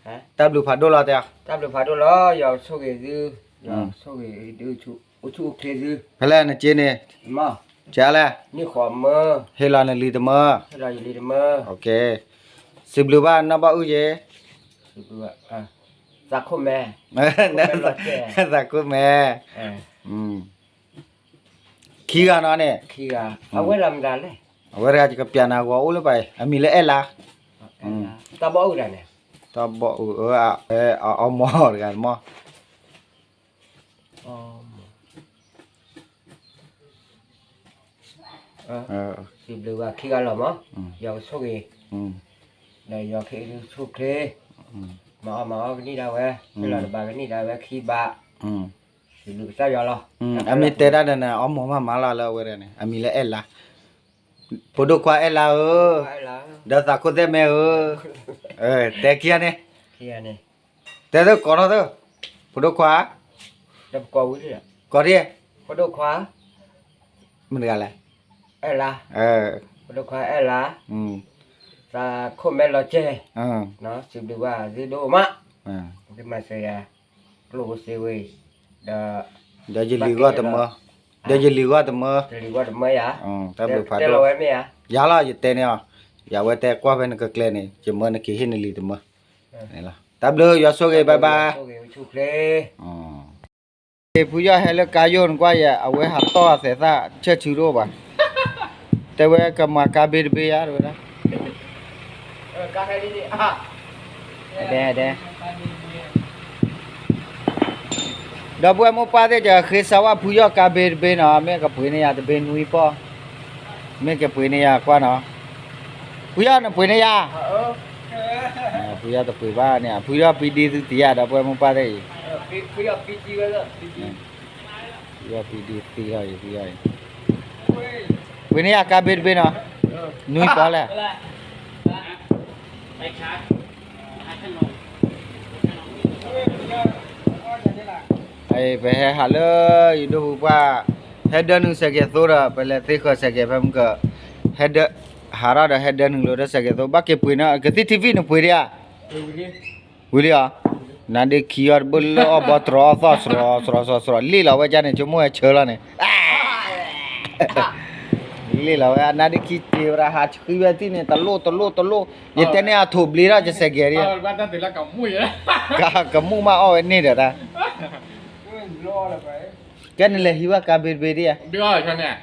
တၢ်ဘျုးဖးဒိၣ်လီၤတဲ, တၢ်ဘျုးဖးဒိၣ်လီၤ, ယွၤဆိၣ်ဂ့ၤသု, ယွၤဆိၣ်ဂ့ၤဒုး အိၣ်ဆူၣ်အိၣ်ချ့သု, ဖဲလဲၣ်နက့န့ၣ်, ကလဲၣ်, ဟ့ၣ်လီၤနလံၤတမၢ, ဟ့ၣ်လီၤယလံၤတမၢ, စံးဘျုးဘၣ်နီၢ်ဘီၣ်အုၣ်က့ၤ, သးခိၣ်မဲ, သးခိၣ်မဲ, ခံဂၤနီၤန့ၣ်, အဝဲဒၣ်မတၤလဲၣ်, အဝဲတဂၤယကပျးနၤဂီၤအိၣ်လၢပှၤအံၤ အမံၤလၢအဲၣ်လါ, တၢ်ဘီၣ်အုၣ်တဂၤန့ၣ်, တၢ်ဘီၣ်အုၣ်, အီမီၢ်တဂၤမီၢ် စံးဘျုးဘၣ်ခံဂၤလီၤမး, ယွၤကဆိၣ်ဂ့ၤ, ဒီးယွၤခ့ဒုးဆိၣ်ချ့, မၤအီၣ်မၤအီကနံၣ်ဒၣ်ဝဲ, ဟ့ၣ်လီၤတဘၣ်ကနံၣ်ဒၣ်ဝဲခံဘး, စံးဘျုးကစၢ်ယွၤလီၤ, အမ့ၢ်တဲတၢ်ဒီးန့ၣ် အီမီၢ်မးမးလီၤလၢအဝဲဒၣ်န့ၣ် အမံၤလၢအဲၣ်လါ, ဖိဒိၣ်ခွါအဲၣ်လါဧၢ, ဒီးသးခိၣ်သဲၣ်မဲဧၢ, တဲခံဂၤန့ၣ်, တဲသကိးထီၣ်သၢ, ဖိဒိၣ်ခွါ, ကိးဒံး, မတၤတဂၤလဲၣ်, အဲၣ်လါ, ဖိဒိၣ်ခွါအဲၣ်လါ, သးခိၣ်မဲလီၤကဲ, စံးဘျုးဘၣ်သုဒိၣ်မး, သုမၤစၢၤယၤ, ကျိၣ်ဧိၤစ့ဝ့ၤ, ဒီး, ဒီးယလံၤဂီၢ်တမၢ, ဒီးယလံၤဂီၢ်တမၢ, တၢ်ဘျုးဖးဒိၣ်, ယၤလီၤ ယတဲန့ၢ်အီၤ, ယၤဝဲတဲကွၢ်ဖဲနကကျဲန့ၣ် ယမၢနက့ၤဟ့ၣ်နလံၤတမၢ, တၢ်ဘျုးယွၤဆိၣ်ဂ့ၤ bye bye. ဖုယီၢ်ဟဲလၢကါယိၣ်နကွၢ်ယဲ အဝဲဟးတီၢ်အသဲးသၣ်ဆၢၣ်ဆူတအိၣ်ဘၣ်, တဲဝဲကမၤကါဘ့တဘ့ဧါ တဲဝဲဒၣ်, ဒဲဒဲ ဒီပုၢ်ဝဲၢ်မိၢ်ပၢ်သ့ၣ် ယဃ့စးဝါဖုယီၢ်ကါဘ့တဘ့နီၤ, မ့ၢ်ကပှ့ၤန့ၢ်ယၤတဘ့နွံပီၢ်, မ့ၢ်ကပှ့ၤန့ၢ်ယၤကွၢ်နီၤ, ဖုယီၢ်နပှ့ၤန့ၢ်ယၤ, ဖုယီၢ်တပှ့ၤဘၣ်န့ၣ် ဖုယီၢ်ပံဒံသုသံဧါ ဒီပုၢ်ဝဲၢ်မိၢ်ပၢ်သ့ၣ်အံၤ, ဖုယီၢ်ပံဒံသံလီၤအံၤ ဖုယီၢ်အံၤ, ပှ့ၤန့ၢ်ယၤကါဘ့တဘ့နီၤ, နွံပီၢ်လဲၣ် ပဟဲဟးလၢယဒိၣ်ပူၤပှၢ်, ဟဲဒၢနုာ်စဲးကဲးသိဒီး ပလဲၤသ့ဃီၤစဲးကဲးဖဲမုၢ်က, ဟဲဒၢ, ဟးထီၣ်ဒီးဟဲဒၢနုာ်လိာ်ဒီးစဲးကဲးသိ ဘၣ်က့ၤပှ့ၤန့ၢ် ကသံၣ်ထံဖံၣ်နပှ့ၤဒံးဧါ, ဝံၤလံဧါ, နါဒ့ခံအီၤတဘၣ်လၢအီၣ်ဘီတြီအီၣ်သီၣ်စြီၤစြီၤစြီၤစြီၤ လ့ၣ်လီၤဝဲကန့ၣ် ဆိကမိၣ်ဝဲဆၢလီၤန့ၣ် လ့ၣ်လီၤဝဲ အနါဒ့ခံတ့ဝဲဒၣ် ဟးဆှံဝဲသံၣ်န့ၣ် တလိၣ်တလိၣ်တလိၣ်, ယတဲန့ၢ်အထိၣ်ဘျ့ထီၣ်ယစဲးကဲးဒံး, ကမူၣ်မးအီၣ်ဝဲန့ၣ်ဒီးတၢ်, ကဲနလဲၤဟံးဝဲကါဘ့တဘ့ဒံးဧါ, ဒုးအီၣ်ဝဲဘၣ်,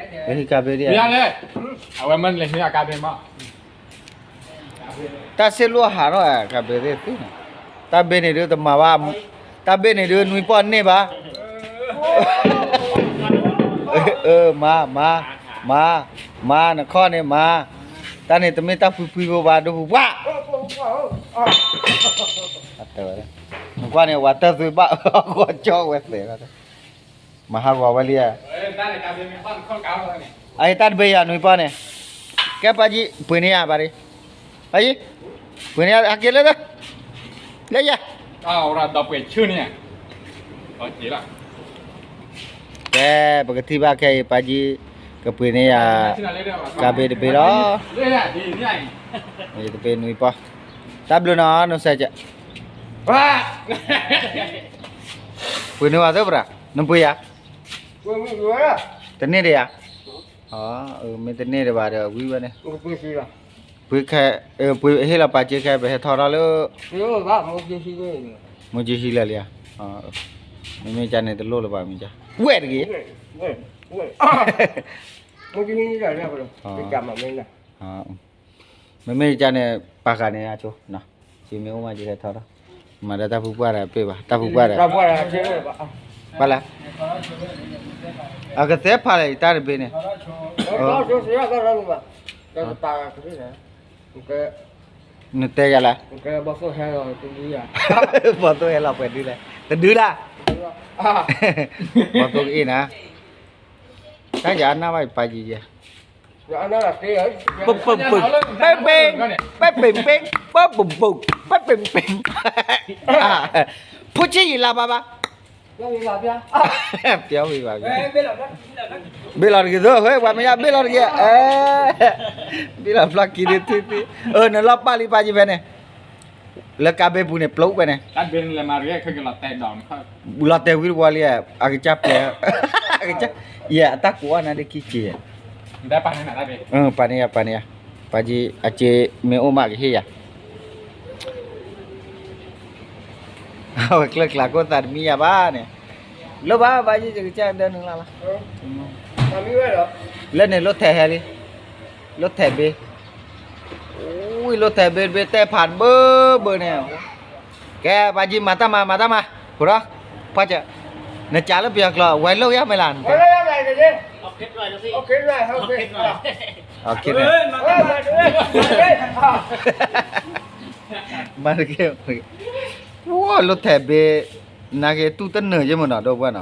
ဟံးကါဘ့ဒံးဧါ, အဝဲမ့ၢ်လဲၤဟံးအကါဘ့မး တၢ်စ့လိၣ်ဟးထီၣ်ကါဘ့သ့ၣ်သ့ၣ်န့ၣ်, တၢ်ဘ့န့ၣ်ဒုးတမၤဘၣ်, တၢ်ဘ့န့ၣ်ဒုးနွံပီၢ်န့ၢ်ဘၣ်, မၤ, မၤ, မၤ, မၤနခီၣ်န့ၣ်မၤ, တၢ်န့ၣ်တမ့ၢ်တၢ်ဖှံဖှံဖိဘၣ် ဒိၣ်ပူၤပှၢ်, နကွၢ်န့ၣ် ဝၤတၢ်သွံဘၣ်အဂီၢ်ကၠီဝဲသဲးလီၤ မၤဟးဂီၤဝဲလံ, အတၢ်တဘ့ၣ်ယၤနွံပီၢ်န့ၣ်, ကဲပာ်ကံ ပှ့ၤန့ၢ်ယၤဘၣ်ဒံး, ပာ်ကံ, ပှ့ၤန့ၢ်ယၤ ဟးက့ၤလၢ, လၢယၤ, ကဲ ပကထံၣ်ဘၣ်ခဲအံၤ ပာ်ကံ, ကပှ့ၤန့ၢ်ယၤ, ကါဘ့ၣ်တဘ့ၣ်လီၤ, ယတဘ့ၣ်နွံပီၢ်, တၢ်ဘျုးနီၤ နစဲးကဲး ပှ့ၤန့ၢ်ဝဲသ့ၣ်ပရၤ, နပှ့ၤယၤ, တန့ၢ်ဒီးယၤ, မ့ၢ်တန့ၢ်ဒီးဘၣ်ဒီး ဝံၤဝဲန့ၣ်, ပှ့ၤခဲ, ပှ့ၤဟ့ၣ်လီၤပာ်က့ခဲ ပဟဲထီၣ်ထီၣ်လၢ, မ့ၢ်ကဟံးလၢလံဧါ, မ့မ့ၢ်ကန့ၣ်တလိၣ်လၢၤဘၣ်မ့ၢ်က, ဝဲၢ်တဂ့ၤ, မ့မ့ၢ်ကန့ၣ် ပာ်ဃာ်န့ၣ်အဆိ, စံးမ့ၢ်အိၣ်မးကဟဲထီၣ်ထီၣ်, မၤဒီးတၢ်ဖုပှၢ်ဒီးပ့ၢ်ဘၣ် တၢ်ဖုပှၢ်ဒီး, ပှၢ်လၢ, အကသဲဖးလဲၣ် တၢ်တဘ့ၣ်န့ၣ်, နတဲယၤလဲၣ်, ဘီသိၣ်ဟဲလီၤပှဲၤဒုလဲၣ်, တဒုဒၣ်, ဘီသိၣ်ကအ့ၣ်နၤ, တၢ်ယၤအနၢ်ဘၣ်ယပာ်ယံၤယဲ, ပပပပပပပပပပပပပပပ, ဖိဆံးယံာ်လါဘၣ်ဘၣ်, ပြောဝေးပါဗျာ ဘ့ၣ်လီၤတဂ့ၤသိ ဟဲ ပှၤမ့ၢ်ယါဘ့ၣ်လီၤတဂ့ၤ အဲ ဘ့ၣ်လီၤဖျီၣ်ခံဒုးထံသံ အၢ နလီၤပာ်လံပာ်ယံၤဖဲန့ၣ် လၢကါဘ့ပူၤန့ၣ် ပျိးဖဲန့ၣ် လီၤတဲာ်ဝံတဝီလံ အကစၢ်ပျဲ အကစၢ် ယဲ အတၢ်ကိးအီၣ်နၤဒ်ခံက့ၤ ပာ်န့ၢ်ယၤ ပာ်န့ၢ်ယၤ ပာ်က့ၤ အစ့မ့ၢ်အိၣ်မးကဟ့ၣ်ယၤ အဝဲကျၢၢ်ကျါကိၢ်သးတမံၤယၤဘၣ်န့ၣ် လိၣ်ဘၣ်ဘၣ်ယံၤ ယကစၢ်ဒၢနုာ်လီၤလီၤ လၢန့ၣ်လိၣ်ထဲးဟဲလံ လိၣ်ထဲးဘ့ အူဝံၤလိၣ်ထဲးဘ့တဘ့ၣ်တဲဖးဘၢဘၢန့ၣ် ကဲ ပှၤကံမၤတၢ်မၤ မၤတၢ်မၤ ဖိဒီး ဖီကၢ နကးလၢပယီၤကျိာ် ဝဲလိၣ်ယါမဲာ်လၢ် မၤတက့ၢ် ဝဲလိၣ်ထဲးဘ့ နာ်က့တူၢ်တနၢၤယဲၢ်မ့ၢ်နီၤ ဒီပုၢ်ဝဲၢ်နီၤ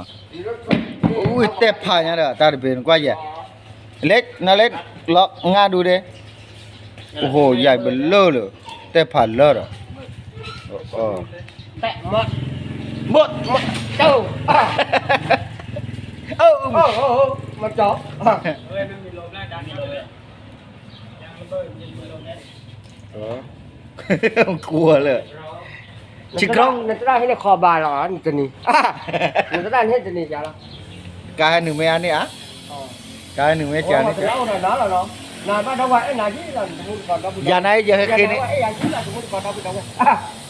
အူဝံၤတဲဖးညါဒီး တၢ်တဘ့ၣ်နကွၢ်ယဲၢ် လဲၤ နလဲၤ လီၤ ငါဒူဒ့ အိၣ်ယၤဘလၢၢ်လၢ တဲဖးလၢဒီး မ့ၢ် မ့ၢ် မ့ၢ် ကိၢ်လၢ နတရၣ်ဟ့ၣ်န့ၣ်ခီဘၣ်လီၤ နတနံၤ နတရၣ်န့ၣ်ဟ့ၣ်တနံၤယါလီၤ ကါဟဲနုာ်မ့ၢ်အါန့ၣ်ဧါ ကါဟဲနုာ်မ့ၢ်ကါန့ၣ် ယၤနၤယဟဲဃ့န့ၣ်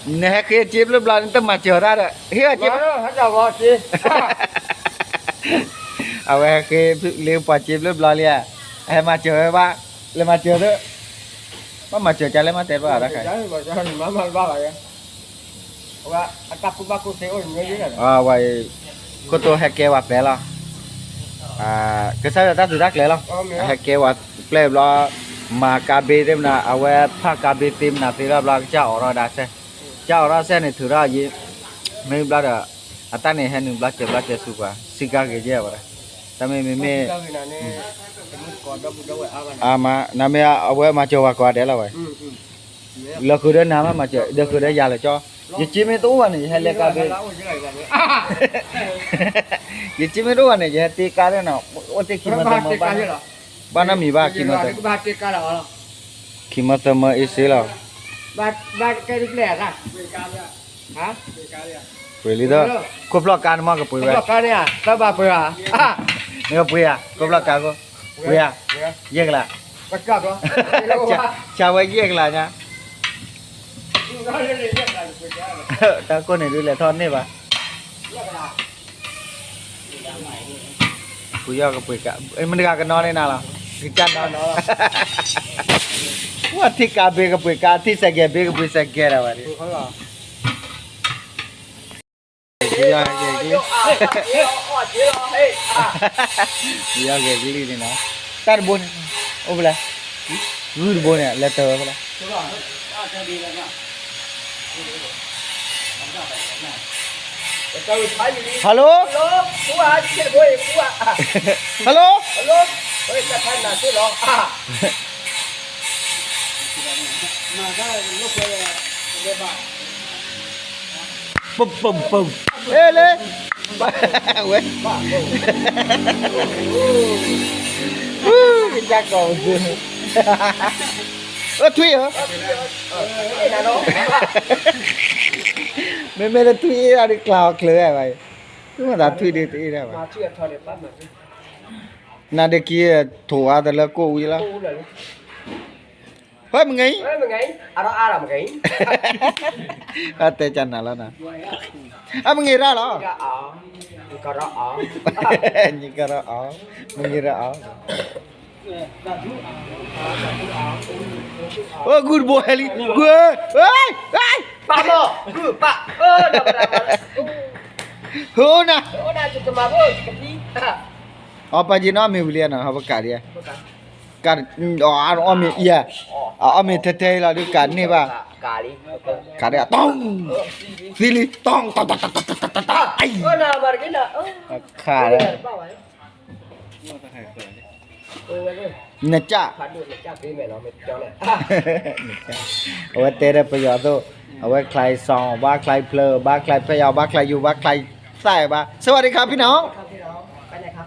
နဟဲဃ့စ့ဘျုးဘျီန့ၣ် တမၤစၢၤတၢ်ဒီး ဟ့ၣ်အီၤစ့ အဝဲဟဲဃ့လၢပှၤစ့ဘျုးဘျီလံဧါ ဟဲမၤစၢၤဝဲဘၣ် လဲၤမၤစၢၤသၢ ဘၣ်မၤစၢၤကလဲၤမၤတဲဘၣ်တခါ ဝဲအံၤ ခိၣ်တိဟဲကဲဝဲပျဲၢ်လီၤ ကစၢ်ယွၤတၢ်သုးတၢ်ကျဲၤလီၤ ဟဲကဲဝဲပျဲၢ်ဘျီ မၤကါဘ့သ့မနၤ အဝဲဖးကါဘ့သ့မနၤသ့လီၤဘျီ ကစၢ်အိးထီၣ်ဒၣ်စဲး ကစၢ်အိးထီၣ်စဲးန့ၣ် ထုးထီၣ်ယံၤ မ့ၢ်ဘျီဒီး အတၢ်န့ၣ်ဟဲနုာ်ဘျီစဲးဘျီစဲးဆူပှၤ စံးကါဂ့ၤယဲၢ်ဝဲ တၢ်မ့ၢ်မ့မ့ၢ် အမၤ နမ့ၢ်အဝဲမၤစၢၤဝဲကိးဂၤဒဲးလီၤဝဲ လၢဃုာ်ဒီးနၤမးမၤစၢၤ ဒီးဃုာ်ဒီးယၤလၢကၠီ ယစ့မ့ၢ်တအိၣ်ဘၣ်န့ၣ် ယဟဲလဲၤကါဘ့ ယစ့မ့ၢ်တအိၣ်ဘၣ်န့ၣ် ယဟဲတ့ကါလၢနီၤ အိၣ်တ့ၢ်ခံမၢသမၢဘၣ် ဘၣ်နီတမံၤဘၣ် ခံမၢသမၢ ခံမၢသမၢအ့စ့လီၤ ပှ့ၤလံဒီး ခိၣ်ဖျီၣ်ကါန့ၣ်မ့ၢ်ကပှ့ၤဝဲ နကပှ့ၤဧါ ခိၣ်ဖျီၣ်ကါ ပှ့ၤဧါ ယဲၢ်ကလး ဆါဝဲယဲၢ်ကလးညါ တၢ်ကိၢ်န့ၣ်ဒုးလဲၤထီၣ်န့ၢ်ဘၣ် ပှ့ၤယီၢ်ကပှ့ၤကါ မတၤတဂၤကနီၣ်န့ၢ်နၤလီၤ ကစၢ်နီၣ် ဝဲထံၣ်ကါဘ့ကပှ့ၤကါ ထံၣ်စဲးကဲးဘ့ကပှ့ၤစဲးကဲးဒီးဝဲ ပှ့ၤယီၢ်ဂဲၤကလံၢ်န့ၣ်နီၤ တၢ်တဘိန့ၣ် အိၣ်ဖဲလဲၣ် ဂုၢ်တဘိန့ၣ် လဲၤတၢၤဝဲဖဲလဲၣ် Hello? Hello? Hello? Pum, pum, pum. Ê, lê. Wê. Cái chắc còn dư. Ơ, Thúy hả? Mẹ, mẹ là Thúy, à, đi cào kleur hả mày? Cứ mà ta Thúy đi, Thúy đi hả mày? Nà đi kia, thủ á, ta lơ cô uống lắm. Hơ, mày nghĩ? Ơ, tê chà nà lắm nè. Ơ, mày nghĩ ra lắm? Nghĩ ra lắm. Mày nghĩ ra lắm. Ơ, good boy, Harry. Good. Ê, ê. Hô nè. Ơ, bà chị nói mày blia nè, hả, bà cả đi. Cả, ờ, ờ, mày, ờ, ờ, mày thế thế là đứa cả nè bà. Cả đi, tông. Xí đi, tông, tông, tông. Ai. Cả đi. နကၢ် အဝဲတဲဒီးပယီၤသိး အဝဲချါစီၤ ဘၣ်ချါဖျၢၣ် ဘၣ်ချါဖဲယၤ ဘၣ်ချါယူၤ ဘၣ်ချါ သးဘၣ် สวัสดีครับพี่น้อง ครับพี่น้อง ไปไหนครับ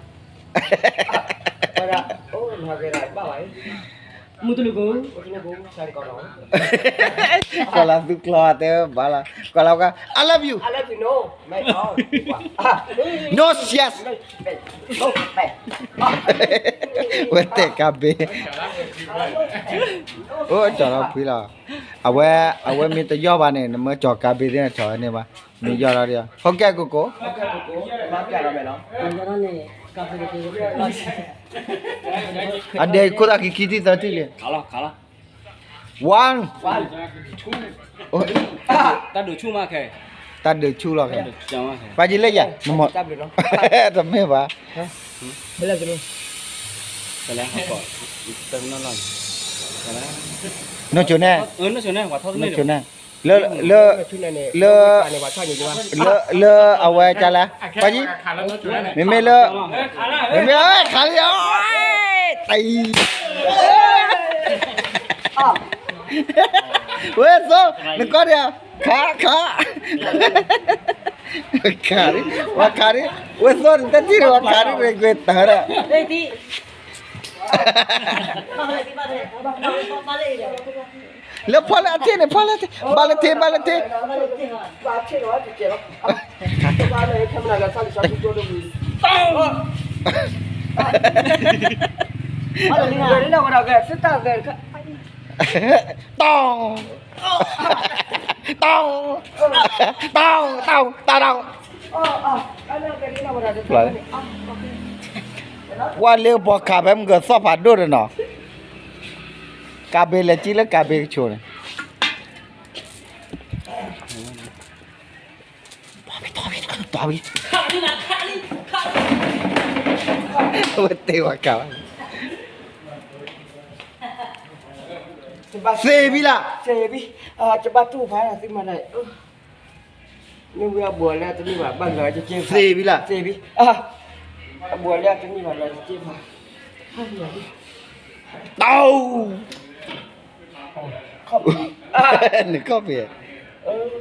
ไปละ โอ้ มาเวลาบ้าไหว มุตลุกู มุตลุกู ฉันก่อนเหรอ ကီၢ်လၢသူကျီတဲဘၣ်လီၤ ကီၢ်လၢက I love you I love you no ไม่เอาดีกว่า no yes ဝဲတဲကါဘ့ အိၣ်ကၠီၤလီၤဖှံလီၤ အဝဲ အဝဲမ့ၢ်တယီၢ်ဘၣ်န့ၣ် နမ့ၢ်ကၠီၤကါဘ့သ့ၣ်န့ၣ် ကၠီၤဝဲန့ၣ်ဘၣ် မ့ၢ်ယီၢ်လီၤဒီး ဟုတ်ကဲ့ကိုကို ဟုတ်ကဲ့ကိုကို မပြတော့မယ်နော် အဒဲခိၣ်သၣ်ခံခံထံၣ်သၢထံၣ်လံ ခါလီၤ ခါလီၤ one တၢ်ဒုးဆူၣ်မးခဲ တၢ်ဒုးဆူၣ်လီၤခဲ ပာ်ကံလၢယၤ မ့ၢ်မ့ၢ် တမ့ၢ်ဘၣ် ဘယ်လောက် တလဲဟောပေါ့တနလီၤတလဲ နိၣ်ချိုနဲ နိၣ်ချိုနဲ လၢ လၢ လၢ လၢအဝဲကလဲ ပာ်ကံ မ့မ့ၢ်လၢ မ့မ့ၢ် ခါလံ တအံၤ ဝဲသိ နကီၢ်ဒီး ခါ ခါ ခါ ဝဲခါရံ ဝဲသိ နတထံၣ်ဝဲခါရံ ရကွေးတၢ်ဒီး လၢဖီလၢအထံၣ်န့ၣ် ဖီလၢအထံၣ် ဘၣ်လၢထံ ဘၣ်လၢထံ တောင်း တောင်း တောင်း တောင်း တောင်း တောင်း ဝဲလၢပှၤခးဖဲမုၢ်ကသီၣ်ဖးဒိၣ်တနီၤ ကါဘ့လဲၤကံလၢကါဘ့ကဆိးန့ၣ် တွာ်ဘံ တွာ်ဘံ ဝဲတဲဝဲကါ သ့ဘံလၢ သ့ဘံ အဘၣ်တူၢ်ဖးသ့မးဒၣ် မ့ၢ်ဝဲအဘိးလၢတန့ၢ်ဘၣ် ဘၣ်လီၤကက့ၢ်ဖး သ့ဘံလၢ သ့ဘံ အဘိးလၢတန့ၢ်ဘၣ်လီၤကက့ၢ်ဖး တၢ် နကီၢ်ပ့ၤ